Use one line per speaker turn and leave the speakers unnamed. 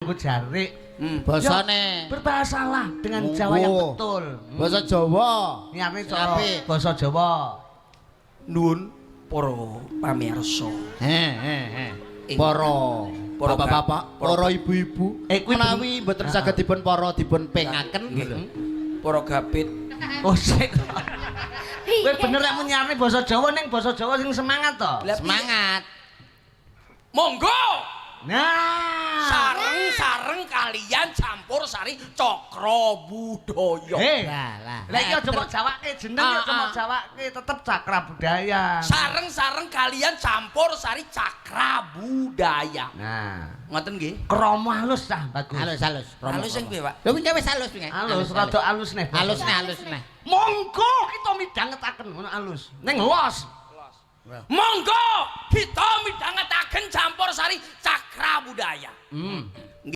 Nganggo jarik.
Basane.
Berbahasalah dengan Jawa yang
Monggo.
betul.
Basa Jawa.
Nyarne cara
Apik.
basa Jawa.
Nuwun para pamirsa.
He he he. Para
Para
bapak-bapak, para ibu-ibu,
Eh, kuwi
menawi mboten saged dipun para dipun pengaken.
Para gapit.
Oh, sik. Kowe bener lek nyiarne basa Jawa ning basa Jawa sing semangat to.
Lah, piye?
Semangat.
Monggo.
Nah.
Sareng-sareng kalian campur sari cakra budaya.
Hei.
Lah lah.
Lah iki aja mbok jawake jeneng ya aja mbok jawake tetep Cakra Budaya.
Sareng-sareng kalian campur sari cakra budaya.
Nah,
Ngoten nggih.
kromo halus cah bagus.
Halus halus. Romo,
Halus sing
romo.
piye, Pak?
Lho wingi wis halus wingi.
Halus, rada halus neh.
Halus neh, halus neh.
Monggo kita midhangetaken ngono halus. Ning los.
Monggo kita midhangetaken campur sari cakra budaya.